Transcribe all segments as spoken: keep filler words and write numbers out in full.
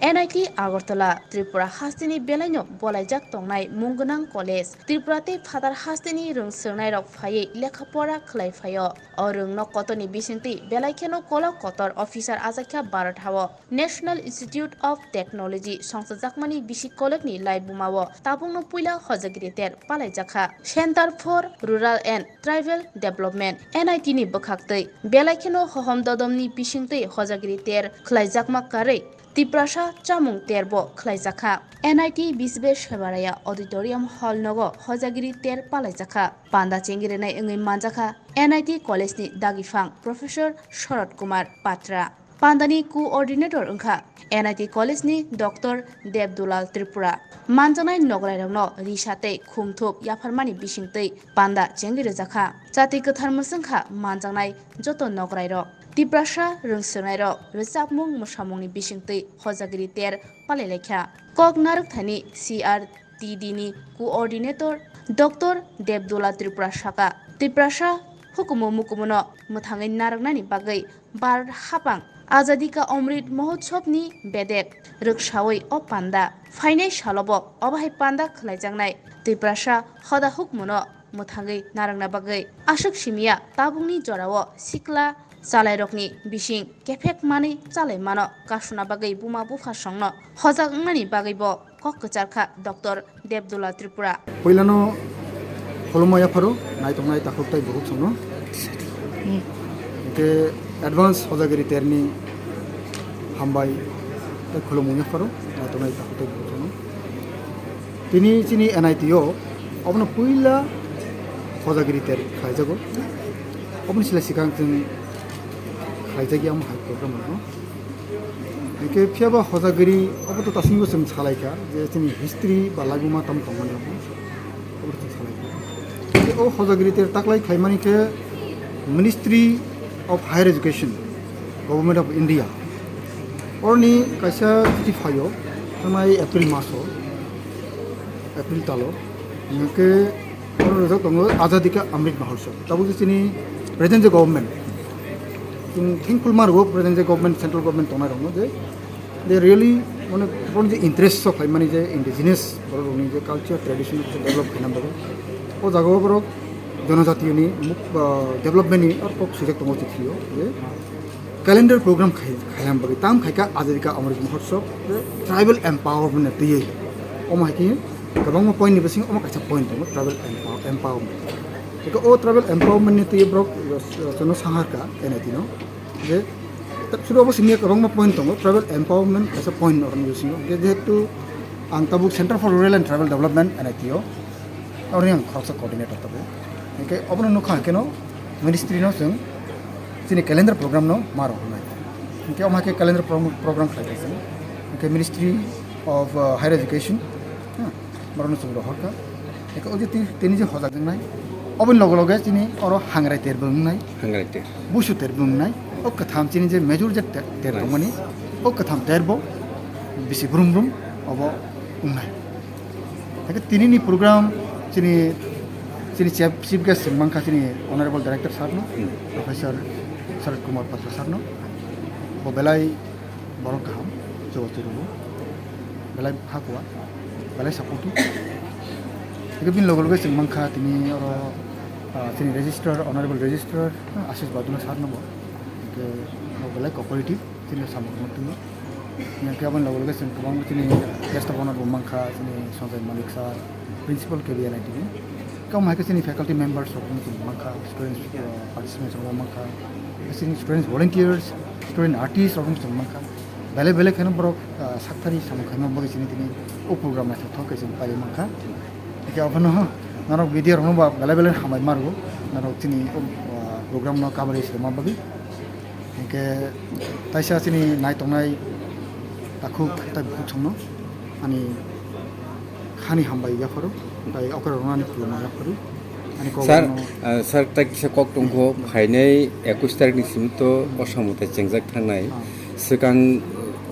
N I T Agartala, Tripura hasteni belaino bolaijak tongnai mung gwnang college. Tripura tei phatar hasteni rwng swrwngnairok phaiwi lekha pora khlai phaio. O rwngno kotorni bisingtwi belai kheno kolok kotor officer achaikha Bharat hao. National Institute of Technology songchajakmani bisi kolokni laibumao tabukno puila hojagiri ter palaijakha. Center for Rural and Tribal Development, N I T ni bwkhaktwi belai kheno hohom dodomni bisingtwi hojagiri ter khlaijakma karwi Tiprasa chamung terbo khlaijakha. N I T Bisbe Sebaraya Auditorium Hall nogo hojagiri ter palaijakha. Panda chengirwnai wngwi manjakha N I T College ni dagiphang Professor Sharad Kumar Patra. Pandani coordinator wngkha N I T College ni Doctor Debdulal Tripura. Manjaknai nogwrairokno risa tei khumthup yapharmani bisingtwi panda chengwi rwjakha. Chati kwthar mwswngkha manjaknai joto nogwrairok. Tiprasa rwngswrwngnairok rwchapmung mwsamungni bisingtwi hojagiri ter palailaikha. Kok narwkthani C R T D ni coordinator Doctor Debdula Tripura saka, Tiprasa hukumu mukumuno mwthangwi narwknani bagwi Bharat hapang Azadi Ka Amrit Mahotsav ni bedek rwksawi o panda phainai salobo obo hai panda khlaijaknai Tiprasa hoda hukumuno mwthangwi narwkna bagwi. Aswk simiya tabukni jorao sikla chalairokni bising kephek manwi chalaimano kasuna bagwi buma bupha songno hojak wngnani bagwibo kok kwcharkha Doctor Debdula Tripura. Puilano khulumma yapharo naitongnai takhuk tei bukhuk songno. Hwnkhe advance hojagiri terni hambai tei khulumung yapharo naitongnai takhuk tei bukhuk songno. Tini chini N I T o obono puila hojagiri ter khlaijago. Oboni sila sikang chwng khlaijak ya omo hai program rokno. Hwnkhe phiyaba hojagiri obo to tasingbo chwng salaikha je chini history ba laibuma tamo tongmani obo. Obo to chwng salaikha. Hwnkhe o hojagiri ter taklai khlaimani khe Ministry of Higher Education, Government of India. Oroni kaisa chithi phaio, thangnai April maso, April talo. Hwnkhe oro rijak tongo Azadi Ka Amrit Mahotsav. Tabuk je chini present je government, chwng thankful ma rwo present je government, central government tongnai rokno je they really, mane, borokni je interest sok khlaimani je indigenous borok rokni je culture tradition develop khaina bagwi. O jagao borok jonojatiyoni muk-, ah, development ni oro kok swijak tongo chithi o je calendar program khai, khaina bagwi tam khaika Azadi Ka Amrit Mahotsav je tribal empowerment ni twiwi. Omo hai khe kwbangma point ni bisingo omo kaisa point tongo, tribal empower-, empowerment. Eko o tribal empowerment ni twiwi borok, ah, chwngno saharka N I T no. Je, ta-, sudu obo simi kwbangma point tongo, tribal empowerment kaisa point oroni bisingo. Je-, jehetu ang tabuk Center for Rural and Tribal Development, N I T o, oroni ang khoroksa coordinator tabuk. Hwnkhe obono nukha hwnkhe no ministry no chwng chini calendar program no ma rw hwnwi. Hwnkhe omo hai khe calendar pro-, program khlai kha chwng. Hwnkhe Ministry of, uh, Higher Education, hmm, borokno chwng rohorkha. Eko o je ti-, tini je hojak wngnai, oboni loge loge chini oro hangrai ter bo wngnai, hangrai ter, busu ter bo wngnai, o kwtham chini je major je ter, ter nice, tongmani, o kwtham ter bo bisi brum brum obo wngnai. Eko tini ni program chini, chini chief, chief guest chwng mankha chini Honorable Director sir no, hmm, Professor Sharad Kumar Patra sir no, bo belai borok kaham, chubachu rwo, belai hakua, belai supportive. Hwnkhe bini loge loge chwng mankha tini oro, ah, chini registrar, honorable registrar, ah, Ashish Badula sir no bo. Hwnkhe bo belai cooperative, chini samung tangma twi. Hwnkhe aboni loge loge chwng kwbangma chini guest of honor bo mankha, chini Sanjay Malik sir, principal K B N I T ni. Kamo hai khe chini faculty members rok wng tong mankha, students, uh, participants rok wng mankha, chini students volunteers, student artists rok wng tong mankha. Belai belai kheno borok, uh, sakthari samung khaima bagwi chini tini o program naithok thok khe chini paiwi mankha. Hwnkhe abono norok media rokno ba belai belai hambai ma rwo, norok chini o, uh, program no coverage khaima bagwi. Hwnkhe taisa chini naitongnai takhuk tei bukhuk songno ani khani hambai yapharo, tei okra rwna ani khulumma yapharo. Ani kok sir, bono, ah, sir, tei kisa kok tongkho, phainai ekush tarikh ni simi to o samung tai chengjak thangnai. Ah. Swkang,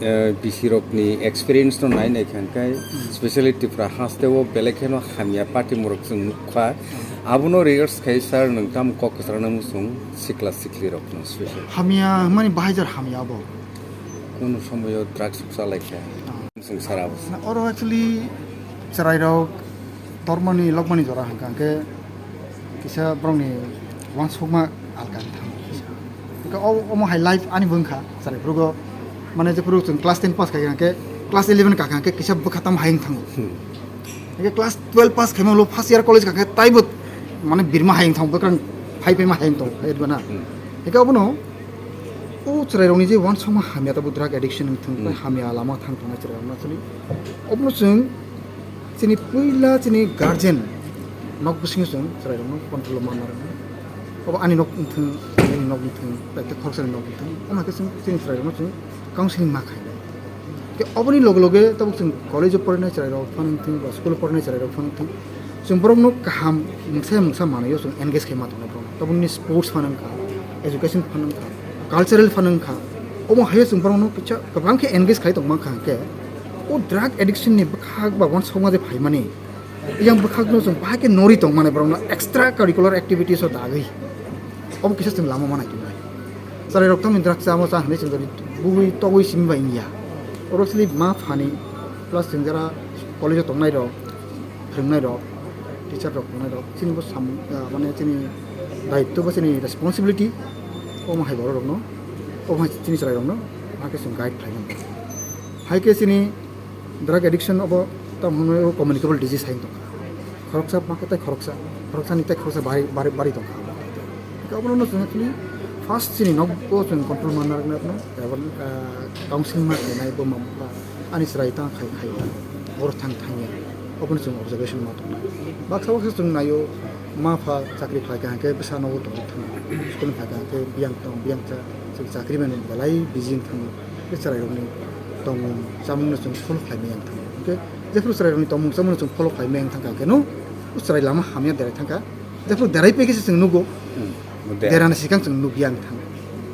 eh, B C rokni experience no nai nai kha hwnkhe, hmm, specially Tripura haste o belai kheno hamya party morok chwng nukha. Hmm. Abono regards khai sir, nwng tamo kok kwcharo nang muchung sikla sikli rokno special? Hamya hwnmani bahai jar hamya abo. Kunu somoyo drugs chalaikha. Chwng sara bwsa. Na, oro actually chwrairok tormani lokmani jora hwnkha hwnkhe kisa borokni uansukma alkani thango. Hwnkhe o, omo hai life ani bo wngkha chwrai phuru go, mane jephuru chwng class ten pass khaikha hwnkhe class eleven kakha hwnkhe kisa bwkha tamo hai wng thango. Hmm. Hwnkhe class twelve pass khaima ulo first year college kakha taibo mane birma hai wng thango, bwkrang phai phaima hai wng thango, hai ba na? Hmm. Hwnkhe obono o chwrairokni je uansukma hamya tabuk drug addiction wng thung, hmm, bai hamya lama thang tongnai chwrairokno actually. Obono chwng chini puila chini guardian nok bisingo chwng chwrairokno control-o manna rwmani. Obo ani nok wng thung, ani nok wng thung, bai tei khoroksani nok wng thung, omo hai khe chwng chini chwrairokno chwng counseling ma khainai. Khe oboni loge loge tabuk chwng college-o porinai chwrairok phano wng thung ba school-o porinai chwrairok phano wng thung, chwng borokno kaham mungsa mungsa manwi-o chwng engage khai ma tongnai borokno. Tabukni sports phano wngkha, education phano wngkha, cultural phano wngkha. Omo hai-o chwng borokno kisa kwbang khe engage khai tongma wngkha hwnkhe, o drug addiction-ni bwkhak ba uansukma je phaimani, yang bwkhakno chwng bahai khe norwi tongmani borokno extra curricular activities-o dagwi. Obo kisa chwng lama manai tongnai. Chwrairok tamni drug chamo cha hwnwi chwng jodi bugwi togwi simi bai wngya. Oro sili ma phani plus chwng jara college-o tongnairok, phwrwngnairok, teacher-rok tongnairok, chini bo samung, ah, mane chini daitto ba chini responsibility, omo hai bororokno, omo hai chini chwrairokno, ma khe chwng guide khlainai. Hai khe chini drug addiction obo tamo hwnwi communicable disease hai wng tongkha. Khoroksa ma khe tei khoroksa, khoroksani tei khoroksa bari, bari, bari tongkha. Hwnkhe obono chwng actually first chini nogo chwng control manna rwknai, abo, ah, counseling ma khainai bo ma ani chwrai ta khai khai ta, boro thang thangya, obono chwng observation ma tongnai. Baksa baksa chwng naio, ma pha chakri phaikha hwnkhe bwsa nogo tongwi thangya, school phaikha hwnkhe biyang tong biyang cha, chwng chakri mano belai busy wng thangma, tei chwrairokni tongmung chamungno chwng follow khlai maya wng thangma. Hwnkhe jephru chwrairokni tongmung chamungno chwng follow khlai maya wng thangkha hwnkhe no, o chwrai lama hamya derai thangkha. Jephru derai phaikhe se chwng nugo, hmm, derana sikang chwng nukya wng thang.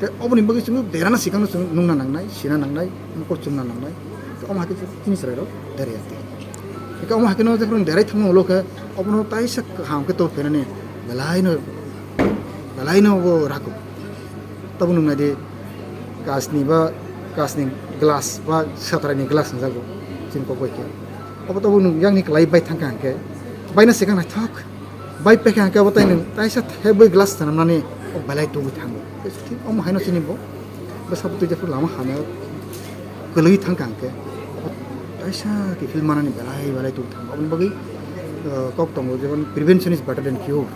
Tei oboni bagwi chwng derana sikangno chwng nungna nangnai, sina nangnai, mokol chumna nangnai. Tei omo hai khe chini chwrairok derai ya tei. Tei omo hai kheno jephru derai thangma ulo khe obono taisa kaham khe to phainani belaino, belaino bo raku. Tabuk nung nai di, kasni ba kasni glass ba satrai ni glass hwnjago chini kok bai khe. Obo tabuk nung yang ni kwlai bai thang kha hwnkhe, bai no sikang naithok. Bai pekha hwnkhe abo tai nwng taisa thebwi glass swnamnani o belai tubui thango. Thik omo haino chini bo bwsa bwtwi jephru lama hamya kwlwi thang kha hwnkhe, taisa kiphil manani belai belai tubui thango. Aboni bagwi, uh, kok tongo, jemon, "Prevention is better than cure."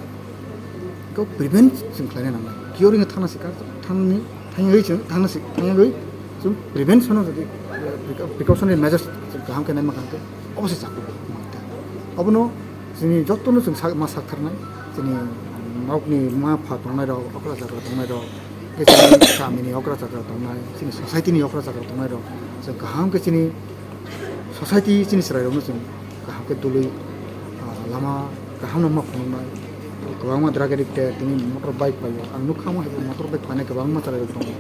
Kok prevent chwng khlaina nangnai. Cure wngkha thangna sika, thangni, thangwi chwng, thangna sik, thangwi chwng prevention-o jodi, uh, precau-, precautionary measures kaham khe naima kha hwnkhe, obo se chakhugo. Obono chini jotono chwng sak-, ma saktharnai, chini nokni ma pha tongnairok, okra chakra tongnairok, tei chini kamini okra chakra tongnai, chini society-ni okra chakra tongnairok, chwng kaham khe chini society, chini chwrairokno chwng kaham khe dului, ah, lama kahamno ma phunuknai. Kwbangma drug addicted, tini motor bike paio. Ang nukha omo hai motor bike painai kwbangma chwrairok tongo.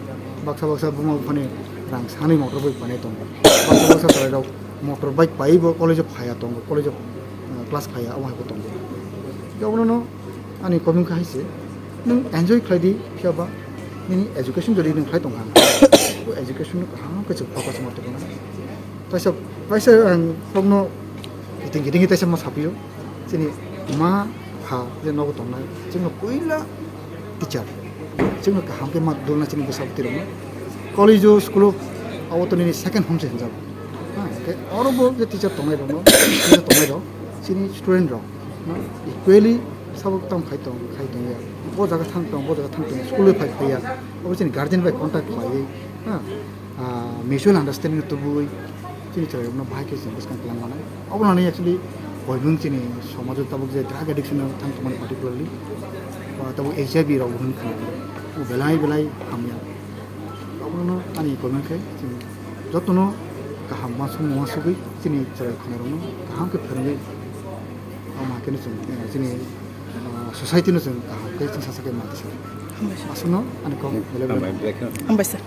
Baksa baksa buma buphani rang sanwi motor bike painai tongo. Baksa baksa chwrairok motor bike paiwi bo college-o phaiya tongo, college-o, ah, class phaiya, omo hai bo tongo. Khe obono ani comment kha hai se, nwng enjoy khlai di, phiya ba nini education jodi nwng khlai tong kha, o education no kaham khe chwng focus ma tongna. Kaisa, kaisa ang kokno kiting kiting kaisa ma sapio, chini ma pha je nogo tongnai, chwngno puila teacher, chwngno kaham khe ma dulna chini bwsa bwtwi rokno. College o, school o, abo to nini second home se hinjago. Ha, hwnkhe oro bo je teacher tongnai rokno, teacher tongnai rok, chini student rok, no, equally sabo tamo khai tong, khai tong ya. Bo jaga thang tong, bo jaga thang tong, school bai phai phai ya. Abo chini guardian bai contact khlaiwi, ha, ah, mutual understanding tubui, chini chwrairokno bahai khe chwng bwskang tlang manai. Abo nani actually koimung chini somajo tabuk je drug addiction o thang tongmani particularly, ba tabuk H I V rok bo hwn khna, bo belai belai hamya. Abono ani comment khe chwng jotono kaham uansukmung uansugwi chini chwrai khwnairokno kaham khe phrwngwi, omo hai kheno chwng, eh, chini, ah, society no chwng kaham khe chwng sacha khe manti sa. Hambai sir. Aswkno ani kok belai belai hambai, hambai sir.